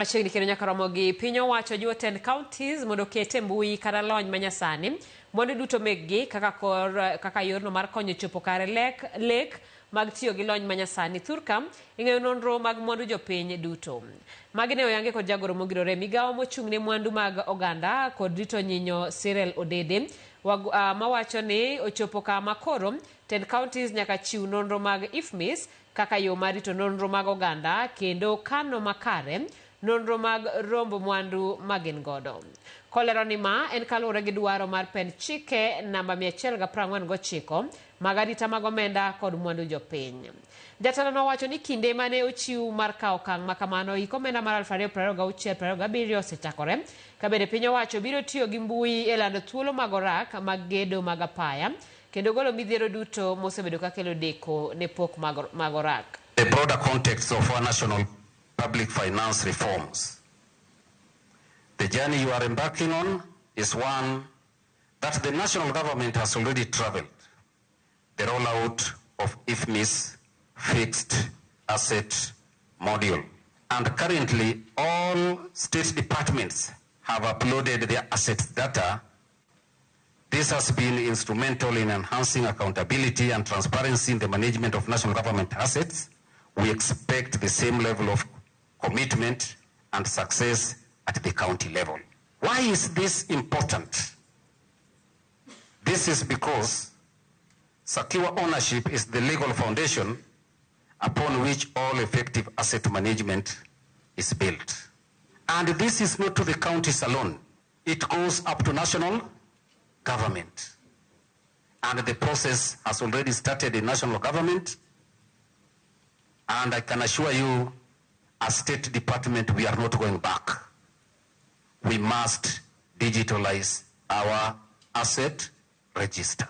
Machiegni kendo nyaka romo gi piny owacho jiwo tend counties mondo oket e mbui kata lony manyasani mwandu duto mekgi kaka kor kaka yorno mar konyo chopo kare lek lek mag tiyo gi lony manyasani thurka ing'eyo nonro mag mwandu jopiny duto. Magi ne oyangi kod jagoro mogirore migawo mochung' ne mwandu mag oganda kod rito nyinyo Cyril Odede wag, mawacho ni ochopo kama koro tend counties nyaka chiw nonro mag IFMIS kaka yo mar rito nonro mag oganda kendo kano makare nonro mag romb mwandu ma gin godo. Kolero ni ma en kaluwore gi dwaro mar pend chike namba 149 mag arita mag omenda kod mwandu jopiny. Jatelo no owacho ni kinde mane ochiw mar kawo okang' ma kamano hik omenda mar 2026-27 osechakore ka bende piny owacho biro tiyo gi mbui e lando thuolo mag orak mag gedo mag apaya kendo golo midhiero duto mosebedo kakelo deko ne pok mag, mag orak. The broader context of our national public finance reforms. The journey you are embarking on is one that the national government has already traveled. The rollout of IFMIS fixed asset module. And currently, all state departments have uploaded their asset data. This has been instrumental in enhancing accountability and transparency in the management of national government assets. We expect the same level of commitment and success at the county level. Why is this important? This is because secure ownership is the legal foundation upon which all effective asset management is built. And this is not to the counties alone. It goes up to national government. And the process has already started in national government. And I can assure you, as State Department, we are not going back. We must digitalize our asset register.